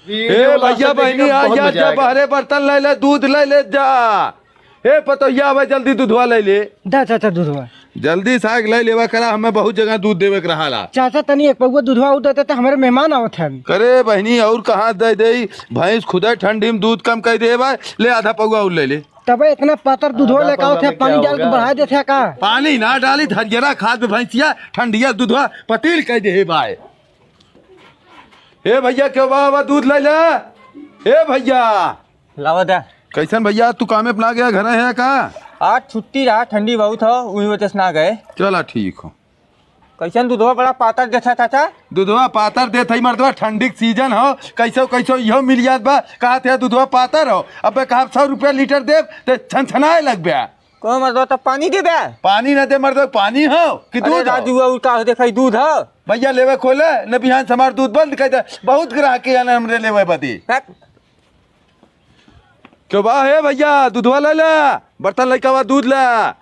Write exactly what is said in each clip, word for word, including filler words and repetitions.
ए भैया बहिनी, आ जा, जा बहरे बर्तन लइ ले, दूध लइ ले जा। ए पतोहिया, आवे जल्दी दूधवा लइ ले। दा चाचा दूधवा। जल्दी साग लइ लेवा करा, हमें बहुत जगह दूध देवे के रहाला। चाचा तनी एक पौवा दूधवा और देते त हमरे मेहमान आवत हन। अरे बहिनी, और कहाँ दइ देई, भैंस खुदे ठंडी में दूध कम कइ देबा, ले आधा पौवा और लइ ले। तबे इतना पातर दूधवा लेके आवत है, पानी डाल के बढ़ाइ देत है का? पानी ना डाली, हरियरा खाद में भैंसिया ठंडिया दूधवा पतील कइ देहे बाय। ए भैया, केउ बा, बा दूध लइ ले। ए भैया। लावा दा। कैसन भैया, तू कामे पे ना गया, घर है का? आज छुट्टी रहा, ठंडी बहुत हो, उही वजह से ना गए। चला ठीक हो। कैसन दूधवा बड़ा पातर देत है चाचा? दूधवा पातर देत है मर्दवा, ठंडी के सीजन हो, कैसो कैसो इहो मिल जात बा। कहत है दूधवा पातर हो, अबे कहा सौ रुपया लीटर देब ते छनछनाए लगबे। को मर्दवा, तब पानी देबे? पानी ना दे मर्दवा, पानी हो कि अरे दूध हो? राजू, और का हो, देखा, ई दूध हो। भैया लेवे खोले न, बिहान से हमार दूध बंद कर दे, बहुत ग्राहक के आने हमरे लेवे बदी। हट। केउ बा हे भैया, दूधवा लइ ले, बर्तन लइका बा, दूध ला।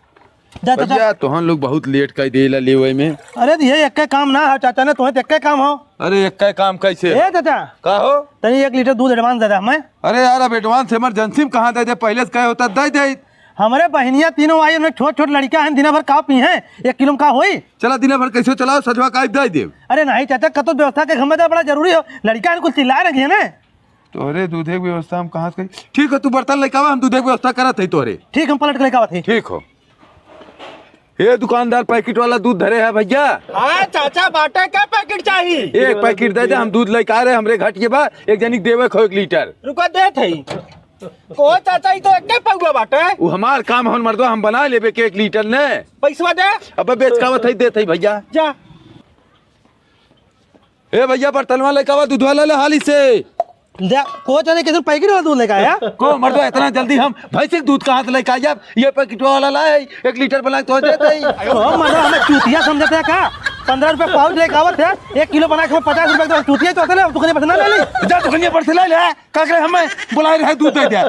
जा, जा, जा। भैया, तोहन लोग बहुत लेट कइ देला लेवे में। अरे, ये एक्के काम ना हो चाचा, ना तोहे तो एक्के काम हो। अरे, एक्के काम कैसे? ए चाचा। का हो? तनी एक लीटर दूध advance दे दे हमें। अरे यार, अब advance emergency में कहाँ दे दे, पहले से कहे होता दे दे। हमरे बहिनिया तीनों आई, उनमें छोट छोट लड़िका हैं, दिना भर का पी हैं, एक किलो में का होई? चला, दिना भर कैसे चलाओ, सजवा का दे दे। अरे नहीं चाचा, कतो व्यवस्था के हमें तो बड़ा जरूरी हो, लड़िका हैं कुछ चिल्ला रही है ना। तोहरे दूधे के व्यवस्था हम कहाँ से करी? ठीक हो, तू बर्तन लेके आवा, हम दूधे के व्यवस्था करत हई तोहरे। ठीक, हम पलट के लेके आवत हई। ठीक हो। ए दुकानदार, पैकेट वाला दूध धरे है भैया? हाँ चाचा, बाटे का पैकेट चाही? एक पैकेट दे दे, हम दूध लेके आ रहे, हमरे घट के बा, एक जनी के देवे खो एक लीटर। रुका, देत हई। को चाचा, ई तो एक्के पौवा बाटे। उ हमार काम हन मर्दवा, हम बना लेबे के एक लीटर ने। पैसवा दे। अबे बेच कावत हई, देत हई भैया। जा। ए भैया, बर्तनवा लेके आवा, दूधवा ले ले हाली से। जा, को जाने किधर पैकेट वाला दूध लेके आया? को मर्दवा, इतना जल्दी हम भैंस के दूध कहाँ से लेके आ जाब? ये पैकेट वाला लाए, एक लीटर बना के तो देते ही। ओ मर्दवा, हमें चूतिया समझते हैं का? पन्द्रह रुपया पाउच लेके आवत है, एक किलो बना के हमें पचास रुपया के तो चूतिया चौथे ले, दुकान पर से ना ले ली। जा दुकान पर से ले ले, का करे हमें बुलाए रहे दूध दे दे।